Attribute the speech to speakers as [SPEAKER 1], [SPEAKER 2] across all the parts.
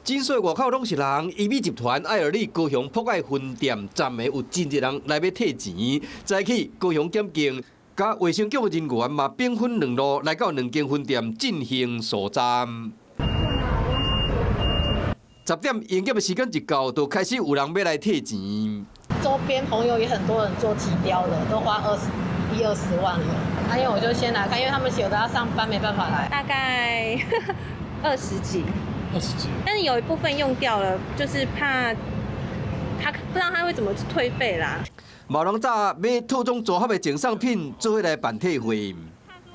[SPEAKER 1] 診所外口攏是人，醫美集團愛樂里高雄博愛分店昨暝有真濟人來欲退錢。早起高雄檢警佮衛生局的人員嘛兵分兩路來到兩間分店進行搜查。10點營業的時間一到，就開始有人欲來退錢。
[SPEAKER 2] 周邊朋友也很多人做提標的，都花二十一二十萬了。那因為我就先來看，因為他們有的要上班，沒辦法來。
[SPEAKER 3] 大概二十幾。
[SPEAKER 4] 20幾，
[SPEAKER 3] 但是有一部分用掉了，就是怕他不知道他會怎麼退費啦。
[SPEAKER 1] 嘛有人早買套裝組合的贈送品，做伙來辦退費。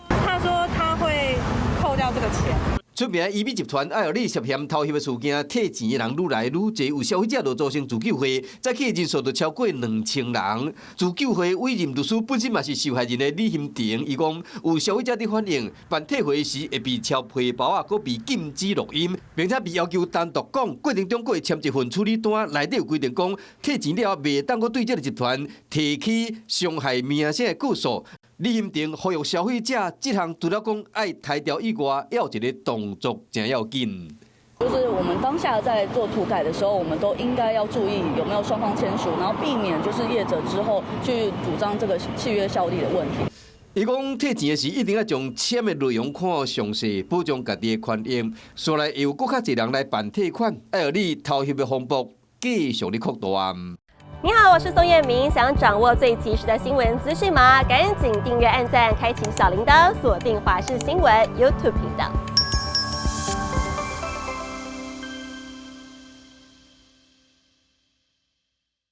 [SPEAKER 3] 他說他會扣掉這個錢。
[SPEAKER 1] 出名醫美集團愛樂里涉嫌偷翕的事件，退錢的人愈來愈濟，有消費者就組成自救會，早起人數就超過2000人。自救會委任律師本身嘛是受害人的李欣婷，伊講有消費者佇反映辦退費時會被抄皮包仔，閣被禁止錄音，並且被要求單獨講。過程中閣會簽一份處理單，內底有規定講退錢了後袂當閣對這个集團提起傷害名聲的告訴。李欣婷呼籲消費者，這項除了講愛刣掉以外，還有一个動作誠要緊。
[SPEAKER 5] 就是我們當下在做塗改的時候，我們都應該要注意有沒有雙方簽署，然後避免就是業者之後去主張這個契約效力的問題。
[SPEAKER 1] 伊講退錢的時，一定愛將簽的內容看詳細，保障家己的權益。煞來會有閣較濟人來辦退款，愛樂里偷翕的風波繼續咧擴大。
[SPEAKER 6] 你好，我是宋燕明。想掌握最及時的新聞資訊嗎？趕緊訂閱、按讚、開啟小鈴鐺，鎖定華視新聞 YouTube 頻道。